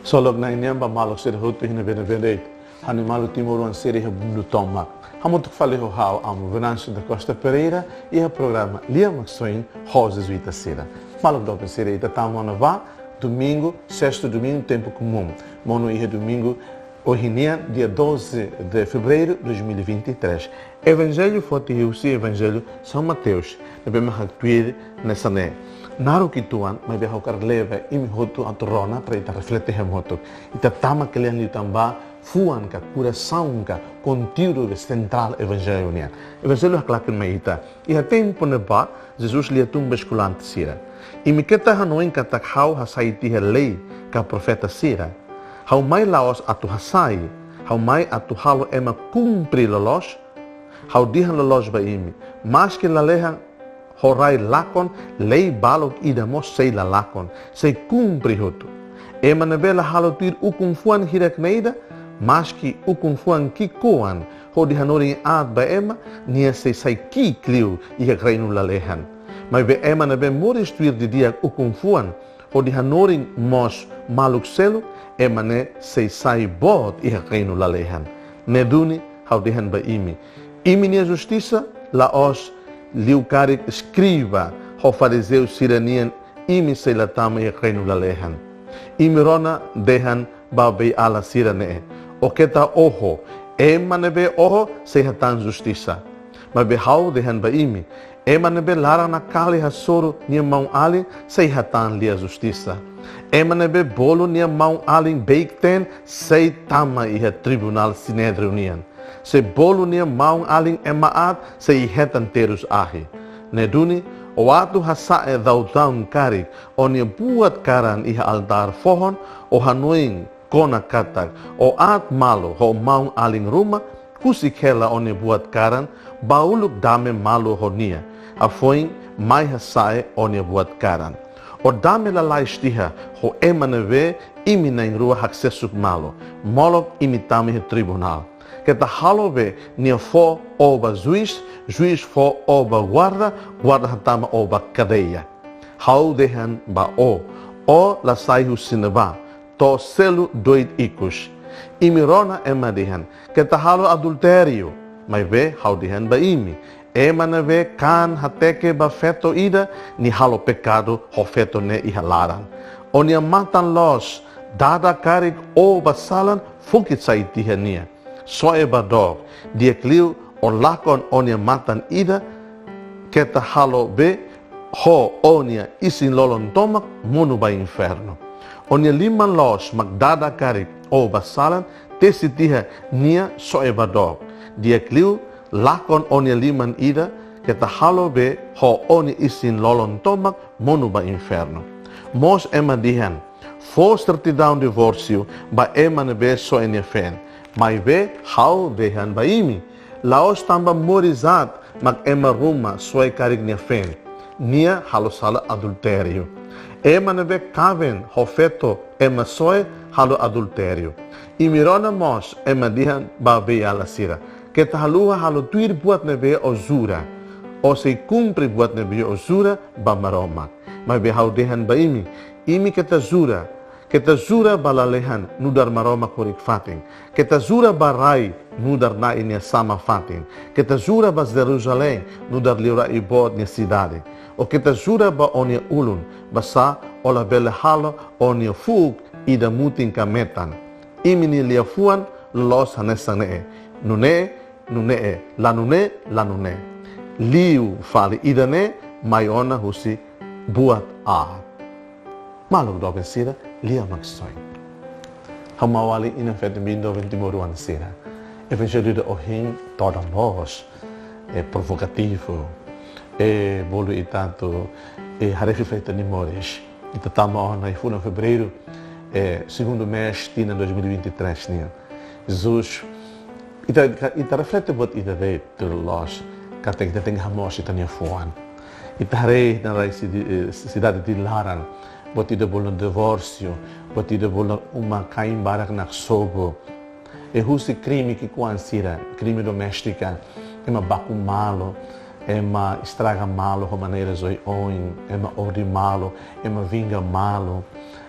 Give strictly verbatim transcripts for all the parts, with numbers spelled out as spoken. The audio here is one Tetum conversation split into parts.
Ksolok Na'i nian ba maluk sira hotu iha ne'ebé-ne'ebé de'it. Ha'u-nia maluk timoroan sira iha mundu tomak. Hamutuk fali ho ha'u, Amu Venâncio da Costa Pereira, iha programa Lia Maksoin ho Jezuita sira. Maluk doben sira, ita tama ona ba domingu, sestu domingu tempu komún. Monu iha domingu ohin nian, dia doze de fevereiro de dois mil e vinte e três. Evanjellu foti husi Evanjellu São Mateus, ne'ebé mak haktuir hanesan ne'e. Naruk uitoan, maibé ha'u hakarak leva imi hotu atu rona para ita reflete hamutuk. Ita tama kle'an liután ba fuan ka, korasaun ka, konteúdu sentrál Evanjellu nian. Evanjellu haklaken mai ita: iha tempu ne'ebá, Jesus lia tun ba eskolante sira: Imi keta hanoin katak ha'u hasai tiha lei ka profeta sira. Ha'u mai la'ós atu hasai, ha'u mai atu halo ema kumpre loloos. Ha'u dehan loloos ba imi, maski lalehan ho rai lakon, lei baluk ida mós sei la lakon, sei kumpre hotu. Ema ne'ebé la halo tuir ukun-fuan hirak ne'e ida, maski ukun-fuan ki'ikoan, hodi hanorin aat ba ema, nia sei sai ki'ik liu iha reinu lalehan. Maibé ema ne'ebé moris tuir didi'ak ukun-fuan, hodi hanorin mós maluk seluk, ema ne'e sei sai boot iha reinu lalehan. Ne'e duni ha'u dehan ba imi: imi-nia justisa la'ós liu karik eskriba ho farizeu sira-nian, imi sei la tama iha reinu lalehan. Imi rona dehan ba beiala sira ne'e: Ó keta oho, ema ne'ebé oho sei hetan justisa. Maibé ha'u dehan ba imi, ema ne'ebé laran nakali hasoru nia maun-alin sei hetan lia justisa. Ema ne'ebé bolu nia maun-alin beik-teen sei tama iha tribunál Sinédrion nian. Se bolu nia maun-alin ema aat, sei hetan terus ahi. Ne'e duni, ó atu hasa'e daudaun karik ó-nia buat karan iha altár foho, ó hanoin kona katak ó aat malu ho maun-alin ruma, husik hela ó-nia buat karan, bá uluk dame malu ho nia. Hafoin mai hasa'e ó-nia buat karan. Ó dame lalais tiha ho ema ne'ebé imi na'in-rua haksesuk malu, molok imi tama iha tribunál. Keta halo be nia fó ó ba juís, juís fó ó ba guarda, guarda hatama ó ba kadeia. Ha'u dehan ba ó, ó la sai husi ne'ebá, to'o selu doid ikus. Imi rona ema dehan: Keta halo adultériu. Maibé ha'u dehan ba imi, ema ne'ebé kaan hateke ba feto ida, nia halo pekadu ho feto ne'e iha laran. Ó-nia matan-loos, dada karik ó ba salan, fokit sai tiha nia. Soe ba dook, di'ak liu ó lakon ó-nia matan ida, keta halo be, ho ó-nia isin-lolon tomak monu ba infernu. Ó-nia liman-loos mak dada karik ó ba salan, tesi tiha nia, soe ba dook. Di'ak liu lakon ó-nia liman ida, keta halo be ho ó-nia isin-lolon tomak monu ba infernu. Mós ema dehan: Fó sertidaun divórsiu ba ema ne'ebé soe nia feen. Maibé ha'u dehan ba imi, la'ós tanba moris aat mak ema ruma soe karik nia feen, nia halo sala adultériu. Ema ne'ebé kaben ho feto ema soe halo adultériu. Imi rona mós ema dehan ba beiala sira: Keta haluha halo tuir buat ne'ebé ó jura. Ó sei kumpre buat ne'ebé ó jura ba Maromak. Maibé ha'u dehan ba imi, imi keta jura. Keta jura ba lalehan nu'udar Maromak horik-fatin. Keta jura ba rai nu'udar Na'i nia sama-fatin. Keta jura ba Jerusalém nu'udar Liurai Boot nia sidade. Ó keta jura ba ó-nia ulun, basá ó labele halo ó-nia fuuk ida mutin ka metan. Imi-nia liafuan loloos hanesan ne'e: nune'e, nune'e, la nune'e, la nune'e. Liu fali ida-ne'e mai ona husi buat aat. Maluk doben sira, Lia Maksoin. Ha'u maun-alin, inan-feton, biin-doben timoroan sira. Evanjellu ida ohin todan loos, eh, provokativu, eh, bolu ita atu, eh, haree reflete ita-nia moris. Ita tama ona iha fulan Fevereiru, eh, segundu mês, tinan dois mil e vinte e três nian. Jesus, ita, ita reflete buat ida de'it, tuir loloos, katak ita tenke hamoos ita-nia fuan. Ita haree iha rai sidi-, eh, sidade ida laran, buat ida bolu divórsiu, buat ida bolu uma-kain barak naksobu. I husi krime ki'ikoan sira, krime doméstika, ema baku malu, ema estraga malu ho maneiras oioin, ema odi malu, ema vinga malu,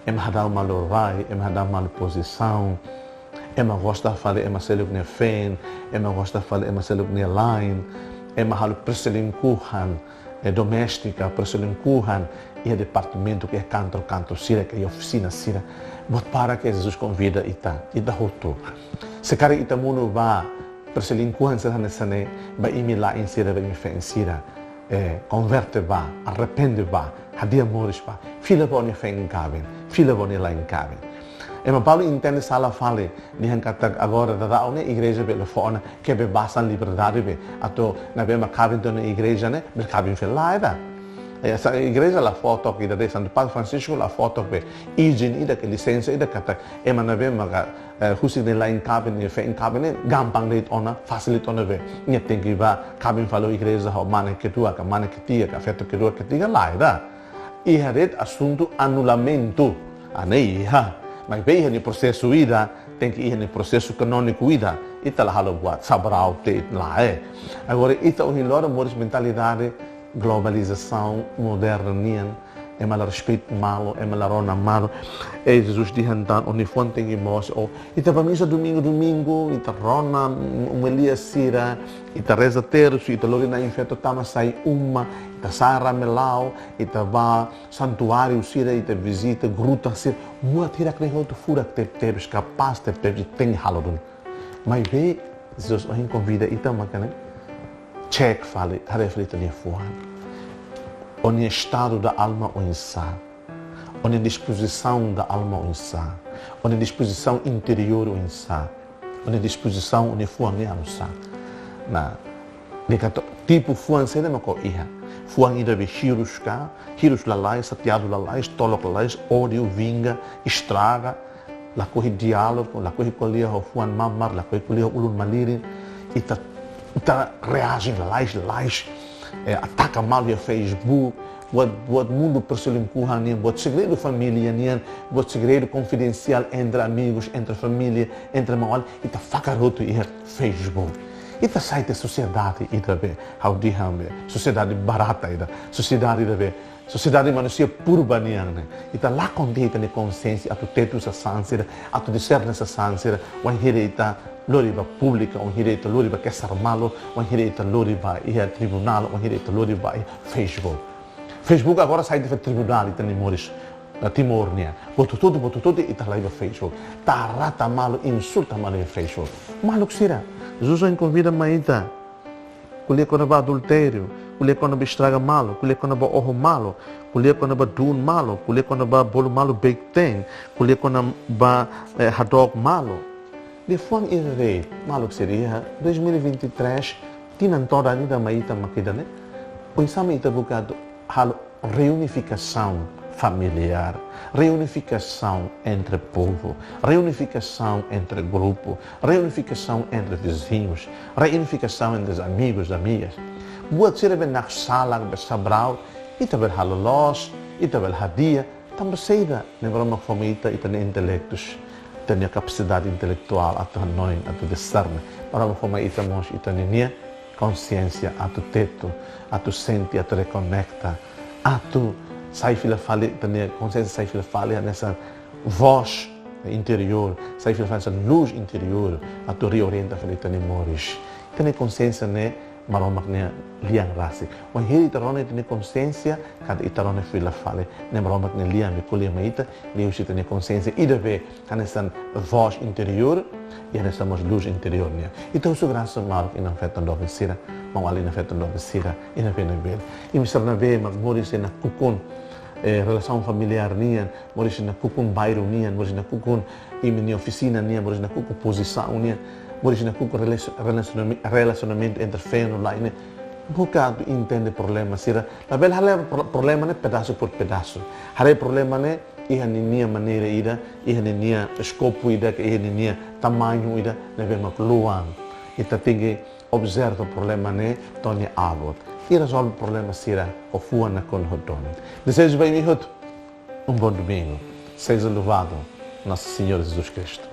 Ema hadau malu rai, ema hadau malu pozisaun, ema gosta fali ema seluk nia feen, ema gosta fali ema seluk nia la'en, ema halo perselingkuhan, eh, doméstika, perselingkuhan iha departamentu, iha kantor-kantor sira, iha ofisina sira. Buat barak ke Jesus konvida ita, ita hotu. Se karik ita monu ba perselingkuhan sira hanesan ne'e, ba imi la'en sira, ba imi feen sira, eh, konverte ba, arrepende ba, hadi'a moris ba, fila ba ó-nia feen kaben, fila ba ó-nia la'en kaben. Ema balu entende sala fali, dehan katak agora daudaun ne'e igreja bele fó ona kebebasan, liberdade be, atu ne'ebé mak kaben to'o ona igreja ne'e, bele kaben fali, lae, ida. Eh, sa-, igreja la fó took ida de'it, Santu Padre Francisco la fó took be izin ida ka lisensa ida katak ema ne'ebé maka, eh, husik nia la'en kaben, nia feen kaben ne'e gampang de'it ona, fasil de'it ona be. Nia tenke ba kaben fali ho igreja, ho mane kedua ka mane ketiga ka feto kedua ketiga, lae, ida. Iha de'it asuntu anulamentu. Ah, ne'e iha. Maibé iha nia prosesu ida, tenke iha nia prosesu kanóniku ida. Ita la halo buat sabraut de'it, lae. Agora ita ohin loron moris mentalidade globalizasaun moderna nian, ema la respeita malu, ema la rona malu. I Jesus dehan tan, ó-nia fuan tenke moos, ó, ita ba misa domingu, domingu, ita rona omilia sira, ita reza tersu, ita lori na'in-feto tama sai uma, ita sa'e ramelau, ita ba santuáriu sira, ita vizita gruta sira, buat hirak ne'e hotu furak tebetebes, kapás tebetebes, tenke halo duni. Maibé Jesus ohin konvida ita maka ne'e, cek fali, haree fali ita-nia fuan. Ó-nia estado da alma oinsá. Ó-nia dispozisaun da alma oinsá. Ó-nia dispozisaun interiór oinsá. Ó-nia dispozisaun, ó-nia fuan ne'e oinsá. Ne'e, dehan katak tipu fuan saida mak ó iha. Fuan ida be hirus ka, hirus lalais, xateadu lalais, tolok lalais, ódiu, vinga, estraga, lakohi diálogu, lakohi ko'alia ho fuan mamar, lakohi ko'alia ho ulun malirin, ita, ita reaje lalais, lalais, eh, ataka malu iha Facebook, buat, buat mundu perselingkuhan nian, buat segredu família nian, buat segredu konfidensiál entre amigus, entre família, entre maun-alin, ita fakar hotu iha Facebook. Ita sai tiha sosiedade ida be, ha'u dehan be, sosiedade barata ida, sosiedade ida be, sosiedade manusia purba nian ne'e. Ita lakon tiha ita-nia konsiénsia atu tetu sasán sira, atu diserne sasán sira, wainhira ita lori ba públiku, wainhira ita lori ba kesar malu, wainhira ita lori ba iha tribunál, wainhira ita lori ba iha Facebook. Facebook agora sai tiha feto tribunál ita-nia moris, eh, Timor nian. Buat hotu-hotu, buat hotu-hotu ita halai ba Facebook. Tarata malu, insulta malu iha Facebook. Maluk sira, Jesus konvida mai ita. Ko'alia kona-ba adultériu, ko'alia kona-ba estraga malu, ko'alia kona-ba oho malu, ko'alia kona-ba duun malu, ko'alia kona-ba bolu malu beik-teen, ko'alia kona-ba, eh, hadook malu. Liafuan ida de'it, maluk sira, iha dois mil e vinte e três, tinan todan ida mai ita mak ida ne'e. Oinsá mak ita buka atu halo reunifikasaun familiár, reunifikasaun entre povu, reunifikasaun entre grupu, reunifikasaun entre viziñus, reunifikasaun entre amigus, amigas. Buat sira be naksalan, be sabraut, ita bele halo loos, ita bele hadi'a, tanba saida? Ne'e Maromak fó mai ita, ita-nia intelektus, ita-nia kapasidade intelektuál atu hanoin, atu diserne. Maromak fó mai ita mós, ita ninia konsiénsia atu tetu, atu sente, atu rekonekta, atu sai fila fali, ita-nia konsiénsia sai fila fali hanesan vós interiór, sai fila fali hanesan lús interiór, atu reorienta fali ita-nia moris. Ita-nia konsiénsia ne'e Maromak nia lian rasik. Wainhira ita rona ita-nia konsiénsia, katak ita rona fila fali, ne'e Maromak nia lian be ko'alia mai ita, liuhusi ita-nia konsiénsia ida be hanesan vós interiór, i hanesan mós lús interiór nian. Ita husu grasa maluk inan-feton doben sira, maun-alin inan-feton doben sira, inan-feton doben beiru. Imi sira ne'ebé mak moris iha nakukun, eh, relasaun familiár nian, moris iha nakukun bairru nian, moris iha nakukun imi-nia ofisina nian, moris iha nakukun pozisaun nian, moris iha nakukun relas-, relasionami-, relasionamentu entre feen no la'en nian. Buka atu entende problema sira. Labele haree pro-, problema ne'e pedasu por pedasu. Haree problema ne'e iha ninia maneira ida, iha ninia eskopu ida, ka iha ninia tamañu ida, ne'ebé mak luan. Ita tenke observa problema ne'e to'o nia abot. I rezolve problema sira ho fuan nakonu ho domin. Dezeju ba imi hotu um bom domingo. Seja louvado Nosso Senhor Jesus Cristo.